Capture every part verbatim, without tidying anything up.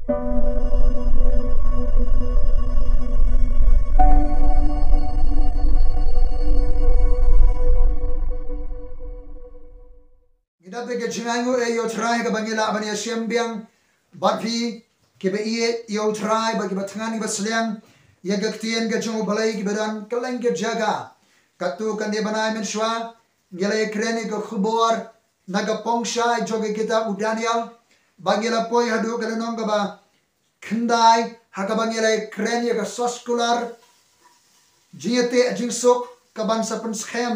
Ngi dap da ka jingainguh ïa U Trai kaba ngi lah ban ïashem biang bad phi kiba ïeit ïa U Trai bad kiba thngan kiba sliang ïa ka ktien ka jong U Blei kiba don kylleng ka jaka. Katto katne bnai mynshuwa ngi la ïakren ïa ka khubor na ka pongshai jong ka kitab u Daniel, ba ngi la poi haduh ka lynnong kaba khyndai, ha kaba ngi la ïakren ïa ka soskular jingïateh jingsuk kaban sa pynskhem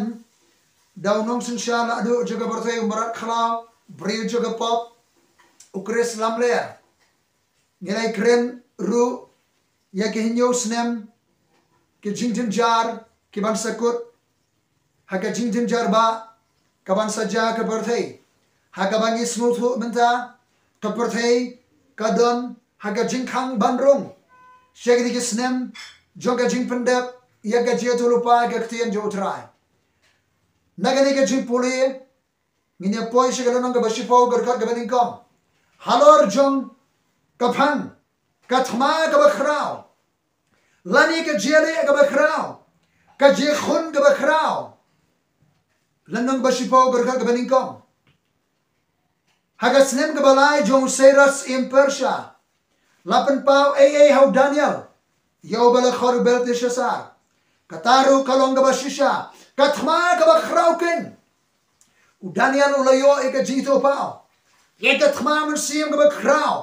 da u nongsynshar lahduh jong ka pyrthei, u mrad khlaw, briew jong ka pop, u Khrist lamler. Ngi la ïakren ruh ïa ki hynñiew snem ki jingjynjar kiban sa kut ha ka jingjynjar ba kaban sa jia ka pyrthei. Ha kaba ngi sngewthuh mynta ka pyrthei ka don ha ka jingkhang ban rung sha kine ki snem jong ka jingpyndep ïa ka jingïathuhlypa ka ktien jong U Trai. Na kane ka jingpule ngin ïa poi sha ka lynnong kaba shiphew, ka dkhot kaba nyngkong. Halor jong ka phang, ka thma kaba khraw, lane ka jingïaleh kaba khraw, ka jingkhun kaba khraw. Lynnong ba shiphew, ka dkhot kaba nyngkong. Ha ka snem kaba lai jong u Cyrus syiem Persia, la pynpaw ei ei ha u Daniel ïa uba la khot u Belteshassar. Kata ruh ka long kaba shisha, ka thma kaba khraw keiñ. U Daniel u la ïoh ïa ka jingithuhpaw ïa ka thma mynsiem kaba khraw,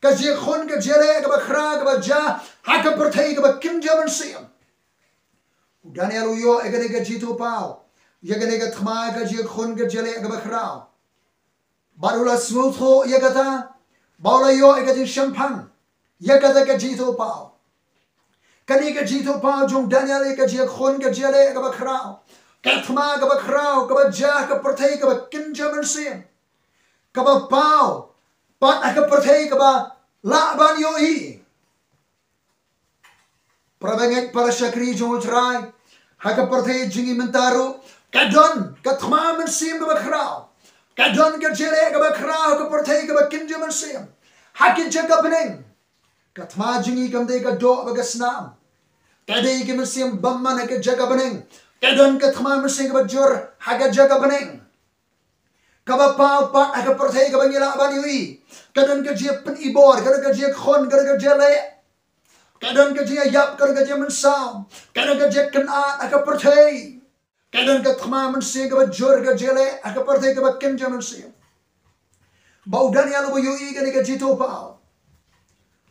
ka jingkhun ka jingïaleh kaba khraw kaba jia ha ka pyrthei kaba kynja mynsiem. U Daniel u ïoh ïa kane ka jingithuhpaw ïa kane ka thma, ka jingkhun ka jingïaleh kaba khraw. Bad u la sngewthuh ïa kata, bad u la ïoh ïa ka jingshemphang ïa kata ka jingithuhpaw. Kane ka jingithuhpaw jong u Daniel ïa ka jingkhun ka jingïaleh kaba khraw, ka thma kaba khraw kaba jia ha ka pyrthei kaba kynja mynsiem, kaba paw pat ha ka pyrthei kaba lah ban ïohi. Para bangeit, para shakri jong U Trai, ha ka pyrthei jong ngi mynta ruh ka don ka thma mynsiem kaba khraw, ka don ka jingïaleh kaba khraw ha ka pyrthei kaba kynja mynsiem. Ha ki jaka bneng, ka thma jong ngi kam dei ka doh bad ka snam. Ka dei ka mynsiem bymman ha ka jaka bneng. Ka don ka thma mynsiem kaba jur ha ka jaka bneng, kaba paw pat ha ka pyrthei kaba ngi lah ban ïohi. Ka don ka jingpynibor, ka don ka jingkhun, ka don ka jingïaleh, ka don ka jingïaïap, ka don ka jingmynsaw, ka don ka jingkynad ha ka pyrthei. Ka don ka thma mynsiem kaba jur, ka jingïaleh ha ka pyrthei kaba kynja mynsiem. Bad u Daniel uba ïohi ïa kane ka jingithuhpaw,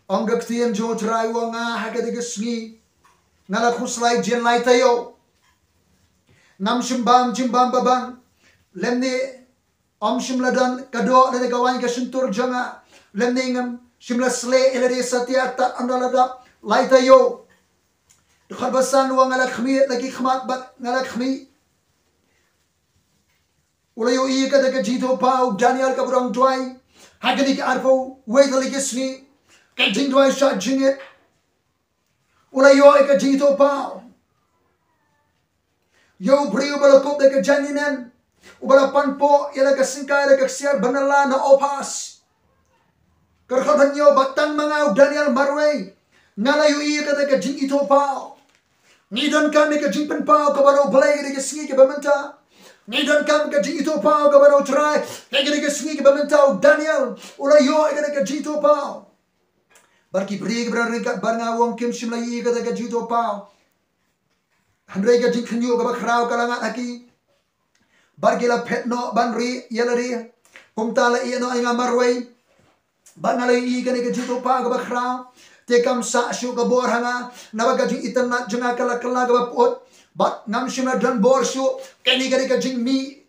ong ka ktien jong U Trai, u ong, nga ha kata ka sngi nga la khuslai jin lai taïew. Ngam shym bam jingbam babang, lymne ym shym la don ka doh lane ka waiñ ha ka shyntur jong nga, lymne ngam shym la sleh ïa lade satia tad ynda la dap lai taïew. Dkhot ba san u ong, nga la khmih la ki khmat bad nga la khmih. U la ïohi ïa kata ka jingithuhpaw u Daniel kaba dang duwai ha kine ki arphew wei tylli ki sngi, ka jingduwai shah jingit. U la ïoh ïa ka jingithuhpaw ïa u briew uba la kup da ka jaiñlinen, uba la panpoh ïa la ka syngkai da ka ksiar ba nylla na Uphas. Ka dkhot ba hynñiew, bad tang ma nga u Daniel marwei nga la ïohi ïa kata ka jingithuhpaw. Ngi donkam ïa ka jingpynpaw kaba na U Blei ha kine ki sngi kiba mynta. Ngi donkam ïa ka jingithuhpaw kaba na U Trai ha kine ki sngi kiba mynta. U Daniel u la ïoh ïa kata ka jingithuhpaw. Bad ki briew kiba ryngkat bad nga, u ong, kim shym la ïohi ïa kata ka jingithuhpaw. Hynrei ka jingkhynñiuh kaba khraw ka la ngat ha ki, bad ki la phet noh ban rieh ïa lade. Kumta la ïeh noh ïa nga marwei, bad nga la ïohi ïa kane ka jingithuhpaw kaba khraw. Te kam sah shuh ka bor ha nga, naba ka jingitynnad jong nga ka la kylla kaba pyut, bad ngam shym la don bor shuh. Kane ka dei ka jingmih,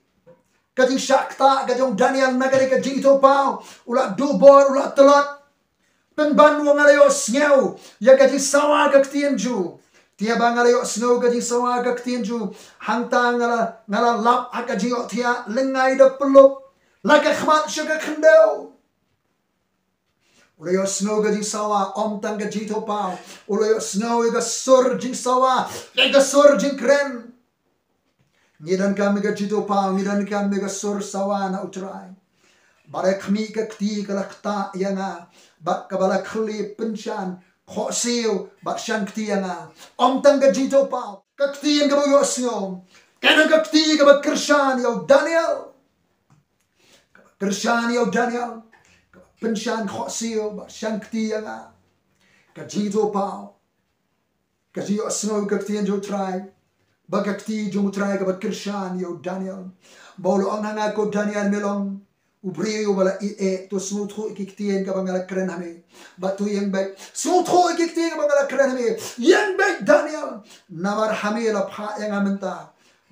ka jingshah ktah ka jong u Daniel na kane ka jingithuhpaw. U la duh bor, u la tlot. Pynban u ong, nga la ïohsngew ïa ka jingsawa ka ktien jong u. Te haba nga la ïohsngew ka jingsawa ka ktien jong u, hangta nga la, nga la lap ha ka jingïohthiah lyngngai da pyllup, la ka khmat sha ka khyndew. U la ïohsngew ka jingsawa, ym tang ka jingithuhpaw. U la ïohsngew ïa ka sur jingsawa, ïa ka sur jingkren. Ngi donkam ïa ka jingithuhpaw, ngi donkam ïa ka sur sawa na U Trai. Bad ha khmih ka kti ka la ktah ïa nga, bad kaba la khyllie pynshan khohsiew bad shan kti ïa nga. Ym tang ka jingthoh paw, ka ktien kaba u ïohsngew, ka don ka kti kaba kyrshan ïa u Daniel. Kaba kyrshan ïa u Daniel, kaba pynshan khohsiew bad shan kti ïa nga. Ka jingthoh paw, ka jingïohsngew ka ktien jong u Trai, bad ka kti jong u Trai kaba kyrshan ïa u Daniel. Ba u la ong ha nga, ko Daniel, me long u briew uba la ïeit, to sngewthuh ïa ki ktien kaba nga la kren ha me. Bad to ïeng beit, sngewthuh ïa ki ktien kaba nga la kren ha me. Ïeng beit Daniel, namar ha me la phah ïa nga mynta.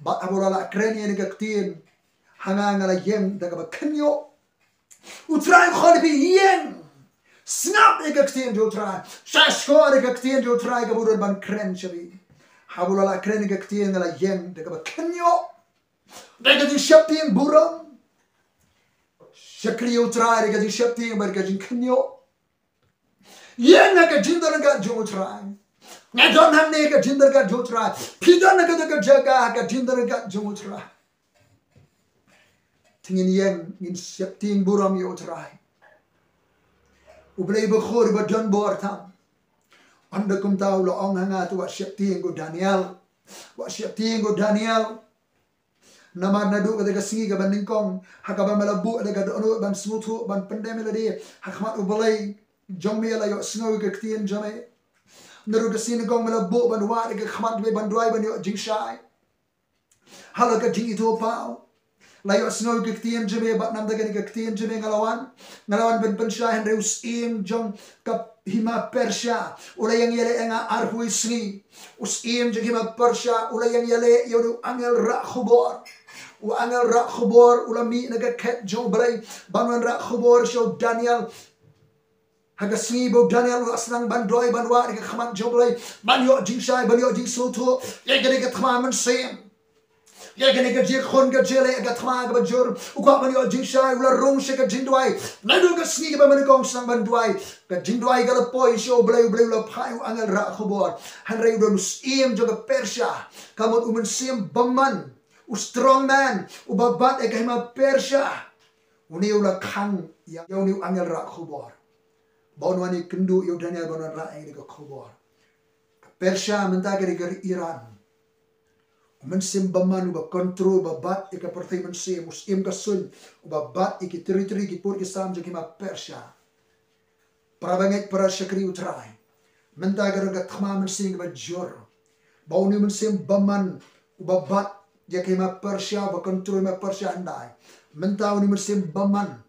Bad haba u la lah kren ïa kane ka ktien ha nga, nga la ïeng da kaba kynñiuh. U Trai u khot ïa phi, ïeng, sngap ïa ka ktien jong u Trai. Sngap ïa ka ktien jong u Trai kaba u don ban kren sha phi. Haba u la lah kren ïa ka ktien, nga la ïeng da kaba kynñiuh, da ka jingsheptieng burom. Shakri ïa u Trai da ka jingsheptieng bad ka jingkynñiuh. Ïeng ha ka jingdon ryngkat jong u Trai. Nga don hangne ha ka jingdon ryngkat jong u Trai. Phi don ha kata ka jaka ha ka jingdon ryngkat jong u Trai. Te ngin ïeng, ngin sheptieng burom ïa u Trai, U Blei bakhuid uba don bor tam. Ynda kumta u la ong ha nga, to wat sheptieng ko Daniel. Wat sheptieng ko Daniel. Namar naduh kata ka sngi kaba nyngkong ha kaba me la buh da ka dohnud ban sngewthuh, ban pyndem ïa lade ha khmat U Blei jong me, la ïohsngew ïa ka ktien jong me. Naduh ka sngi nyngkong me la buh ban wad ïa ka khmat jong me, ban duwai, ban ïoh jingshai halor ka jingithuhpaw. La ïohsngew ïa ka ktien jong me, bad namar kane ka ktien jong me nga la wan, nga la wan ban pynshai. Hynrei u syiem jong ka hima Persia u la ïeng ïaleh ïa nga arphew sngi. U syiem jong ka hima Persia u la ïeng ïaleh ïa u angel rah khubor. U angel rah khubor u la mih na ka khet jong U Blei ban wan rah khubor sha u Daniel. Ha ka sngi ba u Daniel u la sdang ban duwai, ban wad ïa ka khmat jong U Blei, ban ïoh jingshai, ban ïoh jingsngewthuh ïa kane ka thma mynsiem, ïa kane ka jingkhun ka jingleh, ïa ka thma kaba jur, u kwah ban ïoh jingshai, u la rung sha ka jingduwai. Naduh ka sngi kaba nyngkong sdang ban duwai, ka jingduwai ka la poi sha U Blei, U Blei u la phah ïa u angel rah khubor. Hynrei u don u syiem jong ka Persia, ka mut u mynsiem bymman, u strong man uba bat ïa ka hima Persia. Une u la khang ïa une u angel rah khubor ba un wan ïakynduh ïa u Daniel, ba un wan rah ïa kane ka khubor. Ka Persia mynta ka dei ka ri Iran. U mynsiem bymman uba control, uba bat ïa ka pyrthei mynsiem, u syiem ka suiñ uba bat ïa ki territory, ki pud ki sam jong ka hima Persia. Para bangeit, para shakri U Trai, mynta ka don ka thma mynsiem kaba jur ba une u mynsiem bymman uba bat ïa ka hima Persia, uba control hima Persia hyndai. Mynta une u mynsiem bymman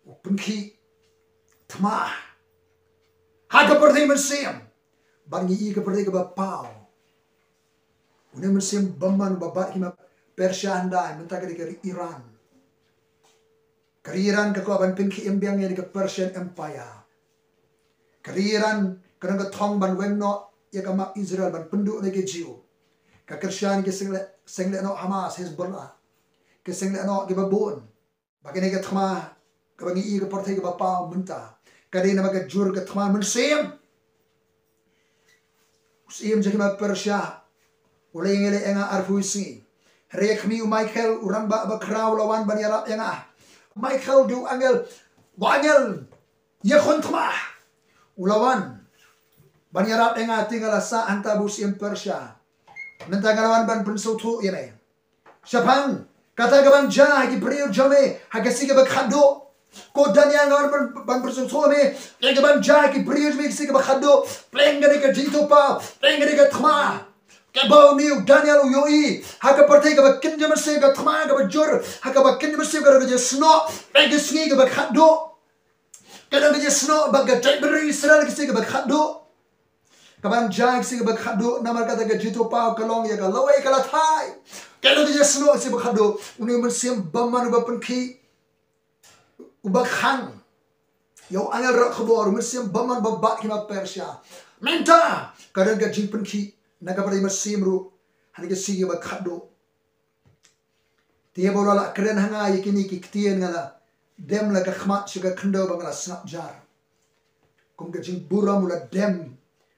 u pynkhih thma ha ka pyrthei mynsiem, bad ngi i ka pyrthei kaba paw. Une u mynsiem bymman uba bat ïa ka hima Persia hyndai mynta ka dei ka ri Iran. Ka ri Iran ka kwah ban pynkhih im biang ïa ka Persian Empire. Ka ri Iran ka don ka thong ban weng noh ïa ka map Israel, ban pynduh noh ïa ki Jiw. Ka kyrshan ïa ki seng leh, seng leh noh Hamas, Hezbollah, ki seng leh noh kiba bun. Ba kane ka thma kaba ngi i ka pyrthei kaba paw mynta ka dei namar ka jur ka thma mynsiem. U syiem jong ka hima Persia u la ïeng ïaleh ïa nga arphew sngi. Hynrei ha khmih u Michael, u rangbah bakhraw, u la wan ban ïarap ïa nga. Michael u dei u angel, u angel ïakhun thma. U la wan ban ïarap ïa nga, te nga la sah hangta bad u syiem Persia. Mynta nga la wan ban pynsngewthuh ïa me. Shaphang kata kaban jia ha ki briew jong me ha ka sngi kaba khatduh. Ko Daniel, nga wan ban, ban pynsngewthuh ïa me ïa kaban jia ha ki briew jong me ha ka sngi kaba khatduh. Pleng kane ka jingthoh paw, pleng kane ka thma kaba une u Daniel u ïohi ha ka pyrthei kaba kynja mynsiem, ka thma kaba jur ha kaba kynja mynsiem, ka don ka jingsnoh ha ka sngi kaba khatduh. Ka don ka jingsnoh bad ka jaitbynriew Israel ha ka sngi kaba khatduh. Kaban jia ha ka sngi kaba khatduh, namar kata ka jingthoh paw ka long ïa ka lawei ka la thait. Ka long ka jingsnoh ha ka sngi kaba khatduh. Une u mynsiem bymman uba pynkhih, uba khang ïa u angel rah khubor, u mynsiem bymman uba bat ïa ka hima Persia, mynta ka don ka jingpynkhih na ka pyrthei mynsiem ruh ha ka sngi kaba khatduh. Te haba u la lah kren ha nga ïa kine ki ktien, nga la dem la ka khmat sha ka khyndew ba nga la sngap jar. Kum ka jingburom u la dem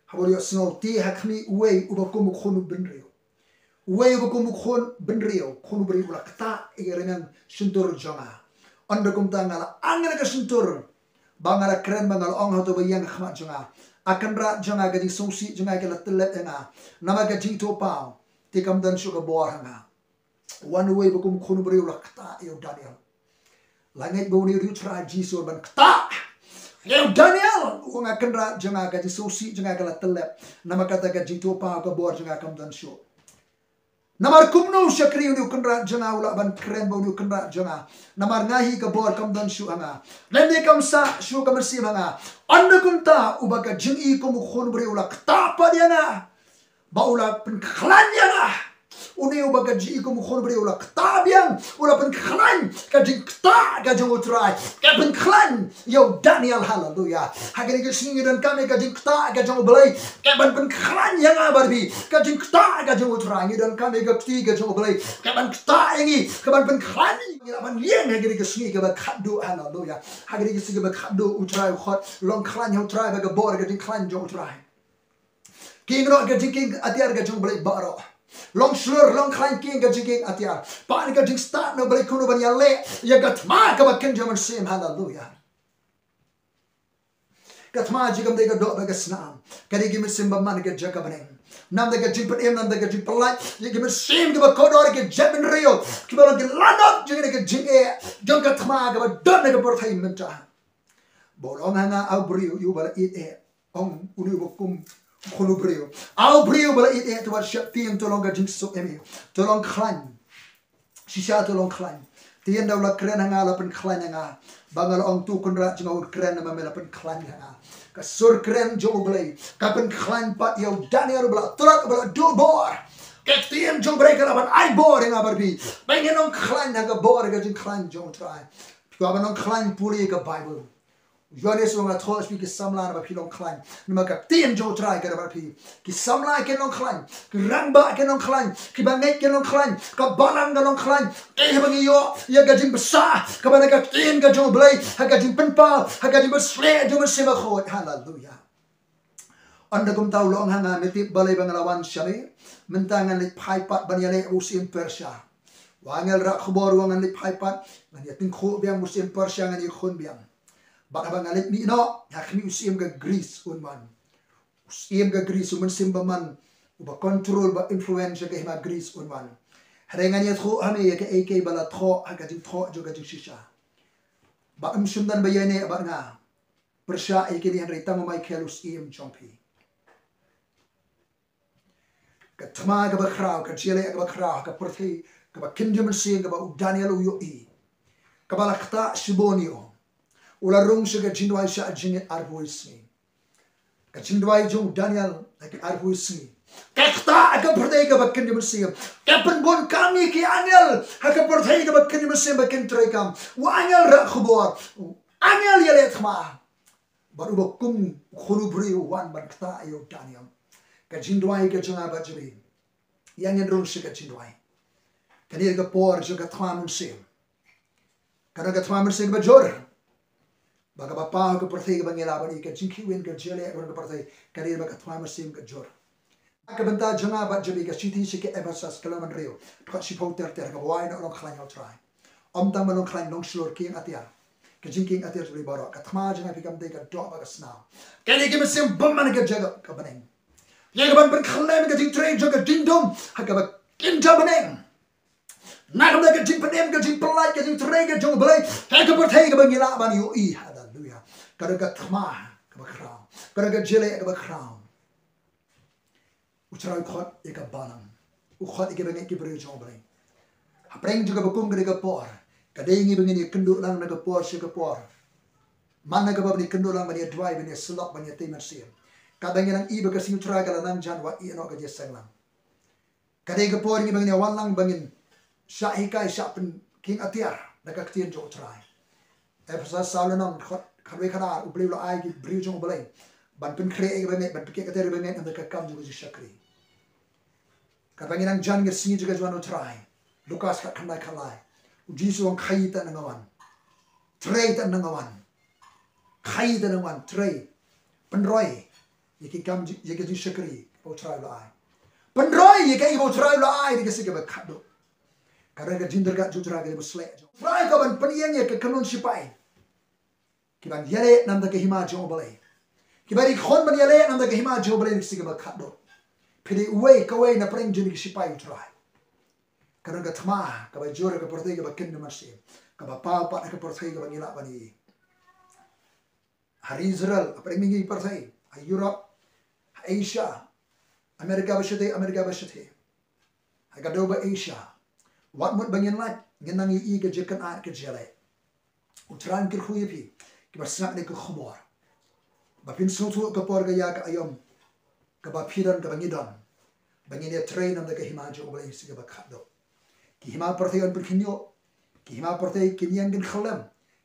haba u la ïohsngew, te ha khmih uwei uba kum u khun u bynriew. Uwei uba kum u khun bynriew, khun u briew, u la ktah ïa ka rynïeng shyntur jong nga. Ynda kumta nga la ang ïa ka shyntur ba nga la kren, ba nga la ong ha uto uba ïeng ha khmat jong nga, A Kynrad jong nga, ka jingsngewsih jong nga ka la tyllep ïa nga. Namar ka jingithuhpaw te kam don shuh ka bor ha nga. Wan uwei uba kum u khun u briew u la ktah ïa u Daniel. La ngeit ba une u dei u Trai Jisu ban ktah ïa u Daniel. U ong, A Kynrad jong nga, ka jingsngewsih jong nga ka la tyllep. Namar kata ka jingithuhpaw, ka bor jong nga kam don shuh. Namar kumno u shakri une u kynrad jong nga u lah ban kren ba une u kynrad jong nga? Namar nga hi, ka bor kam don shuh ha nga, lymne kam sah shuh ka mynsiem ha nga. Ynda kumta uba ka jingim kum u khun u briew u la ktah pat ïa nga, ba u la pynkhlaiñ ïa nga. Une uba ka jingim kum u khun u briew u la ktah biang, u la pynkhlaiñ. Ka jingktah ka jong u Trai ka pynkhlaiñ ïa u Daniel. Haleluya. Ha kane ka sngi ngi donkam ïa ka jingktah ka jong u Blei ka ban pynkhlaiñ ïa nga bad phi. Ka jingktah ka jong u Trai, ngi donkam ïa ka kti ka jong u Blei ka ban ktah ïa ngi, ka ban pynkhlaiñ ïa ngi, ban ïeng ha kane ka sngi kaba khatduh. Haleluya. Ha kane ka sngi kaba khatduh, u Trai u khot, long khlaiñ ha u Trai bad ka bor ka jingkhlaiñ jong u Trai. Kieng noh ka jingkieng atiar ka jong u Blei baroh. Long shlur, long khlaiñ, kieng ka jingkieng atiar. Pat ka jingstad na u Blei kumno ban ïaleh ïa ka thma kaba kynja mynsiem. Haleluya. Ka thma jong ka kam dei ka doh bad ka snam. Ka dei ki mynsiem bymman ka jaka bneng. Nam da ka jingpynim, nam da ka jingpyllait ïa ki mynsiem kiba kordor, ki jaitbynriew kiba long ki lanot jong ka jingeh jong ka thma kaba don ha ka pyrthei mynta. Ba u la ong ha nga, A u briew, ïa uba la ïeit eh. Ong une uba kum u khun u briew, A u briew ba la ïeit eh, to wat sheptieng, to long ka jingsuk em eh, to long khlaiñ. Shisha to long khlaiñ. Te ynda u la kren ha nga, la pynkhlaiñ ha nga. Ba nga la ong, To kynrad jong nga, un kren namar me la pynkhlaiñ ha nga. Ka sur kren jong u Blei ka pynkhlaiñ pat ïa u Daniel uba la tlot, uba la duh bor. Ka ktien jong u Blei ka la ban ai bor ïa nga bad phi ba ngin long khlaiñ ha ka bor ka jingkhlaiñ jong u Trai. Phi kwah ban long khlaiñ, pule ka Baibl. U Ïoannis u ong, nga thoh sha phi ki samla, namar phi long khlaiñ, namar ka ktien jong u Trai ka dei bad phi. Ki samla kin long khlaiñ, ki rangbah kin long khlaiñ, ki bangeit kin long khlaiñ, ka balang ka long khlaiñ. Te haba ngi ïoh ïa ka jingbsa kaba na ka ktien ka jong u Blei, ha ka jingpynpaw, ha ka jingpynsleh jong u Mynsiem Bakhuid. Haleluya. Ynda kumta u la ong ha nga, me tip balei ba nga la wan sha me? Mynta ngan leit phai pat ban ïaleh bad u syiem Persia. U angel rah khubor u ong, ngan leit phai pat, ngan ïatyngkhuh biang bad u syiem Persia, ngan ïakhun biang. Bad haba nga leit mih noh, ha khmih, u syiem ka Greece un wan. U syiem ka Greece, u mynsiem bymman uba control, ba influence ïa ka hima Greece un wan. Hynrei ngan ïathuh ha me ïa kaei kaei ba la thoh ha ka jingthoh jong ka jingshisha. Bad ym shym don ba ïaineh bad nga. Pyrshah ïa kine, hynrei tang u Michael u syiem jong phi. Ka thma kaba khraw, ka jingïaleh kaba khraw ha ka pyrthei kaba kynja mynsiem kaba u Daniel u ïohi, kaba la ktah shibun ïa u. U la rung sha ka jingduwai sha jingngeit arphew wei sngi. Ka jingduwai jong u Daniel ha ka arphew wei sngi ka ktah ha ka pyrthei kaba kynja mynsiem. Ka pynbun kam ïa ki angel ha ka pyrthei kaba kynja mynsiem ba kin trei kam. U angel rah khubor, u angel ïaleh thma. Bad uba kum u khun u briew u wan ban ktah ïa u Daniel. Ka jingduwai ka jong nga bad jong phi, ïa ngin rung sha ka jingduwai. Kane ka por jong ka thma mynsiem, ka don ka thma mynsiem kaba jur. Ba kaba paw ha ka pyrthei kaba ngi lah ban ïohi, ka jingkhih win, ka jingïaleh ka pyrthei, ka dei ba ka thma mynsiem ka jur. Ka bynta jong nga bad jong phi, ka shithi sha ki Ephesus, ka lynnong hynriew, dkhot shiphew ter ter, kaba wai noh long khlaiñ ha u Trai. Ym tang ban long khlaiñ, long shlur, kieng atiar. Ka jingkieng atiar jong u Blei baroh. Ka thma jong nga, phi, kam dei ka doh bad ka snam. Ka dei ki mynsiem bymman ka jaka bneng, ïa ka ban pynkhlaiñ ka jingtrei jong ka jingdum ha kaba kynja bneng. Na ka bynta ka jingpynim, ka jingpyllait, ka jingtrei ka jong u Blei ha ka pyrthei kaba ngi lah ban ïohi. Haleluya. Ka don ka thma kaba khraw, ka don ka jingïaleh kaba khraw. U Trai u khot ïa ka balang, u khot ïa ki bangeit, ki briew jong u Blei. Hapdeng jong kaba kum kane ka por, ka dei ïa ngi ba ngin ïakynduh lang na ka por sha ka por. Man na kaba ban ïakynduh lang, ban ïaduwai, ban ïasyllok, ban ïatei mynsiem. Katba ngi nang ïohi ba ka sngi u Trai ka la nang jan, wat ïehnoh ka jingïaseng lang. Ka dei ka por ïa ngi ba ngin ïawan lang, ba ngin shah hikai, shah pynkieng atiar na ka ktien jong u Trai. Ephesus saw lynnong, dkhot khatwei, khatar, u Blei u la ai ki briew jong u Blei ban pynkhreh ïa ki bangeit, ban pynkieng atiar ïa ki bangeit, namar ka kam jong ka jingshakri. Katba ngi nang jan ka sngi jong ka jingwan u Trai. Lukas khatkhyndai, khatlai. U Jisu u ong, khaii te nang wan. Trei te nang wan. Khaii te nang wan, trei. Pynroi ïa ki kam, ïa ka jingshakri ba u Trai u la ai. Pynroi ïa kaei ba u Trai u la ai, da ka sik kaba khatduh. Ka don ka jingdyrkhat jong U Trai kaba sleh jong U Trai, ka ban pynïeng ïa ka kynhun sipai kiban ïaleh na ka bynta ka hima jong U Blei. Kiba dei khun ban ïaleh na ka bynta ka hima jong U Blei na ka sngi kaba khatduh. Phi dei uwei kawei na pdeng jong ki sipai U Trai. Ka don ka thma kaba jur ha ka pyrthei kaba kin nym mynsiem, kaba paw pat ha ka pyrthei kaba ngi lah ban ïohi. Ha ri Israel, ha pdeng mihngi pyrthei, ha Europe, ha Asia, America ba shatei, America ba shatei, ha ka dew ba Asia. Wat mut ba ngin lait, ngin nang ïohi ka jingkynad ka jingïaleh. U Trai un kyrkhu ïa phi kiba sngap ïa ka khubor, ba phin sngewthuh ka por ka ïa ka aïom kaba phi don, kaba ngi don, ba ngin ïatrei na ka bynta ka hima jong U Blei ha ka sngi kaba khatduh. Ki hima pyrthei yn pynkhynñiuh, ki hima pyrthei kin ïeng kin khyllem.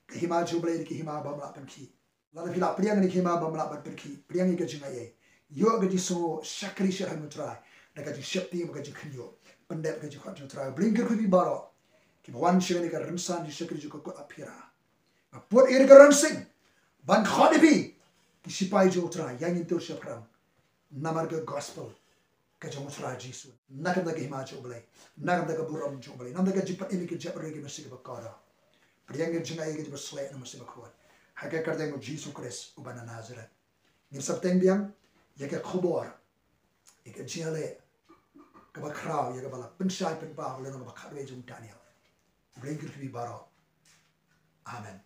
Ka hima jong U Blei ka hima bym lah pynkhih. Lada phi lah pdiang ïa ka hima bym lah ban pynkhih, pdiang ïa ka jingaiei. Ïoh ka jingsngew shakri shathie U Trai da ka jingsheptieng bad ka jingkhynñiuh. Pyndep ka jingkhot jong U Trai. U Blei un kyrkhu ïa phi baroh kiba wan sha kane ka rynsan jingshakri jong ka kot Aphira. Nga put ïa ka rynsan ban khot ïa phi, ki sipai jong U Trai, ïa ngin tur shaphrang namar ka gospel ka jong U Trai Jisu. Na ka bynta ka hima jong U Blei, na ka bynta ka burom jong U Blei, na ka bynta ka jingpynim ïa ka jaitbynriew ha ka mynsiem kaba kordor. Pdiang ïa ka jingaiei ka jingbasleh na ka mynsiem bakhuid. Ha ka kyrteng U Jisu Khrist uba na Nazareth. Ngin sa bteng biang ïa ka khubor, ïa ka jingïaleh kaba khraw, ïa kaba la pynshai pynpaw lyngba kaba khatwei jong u Daniel. U Blei un kyrkhu ïa phi baroh. Amen.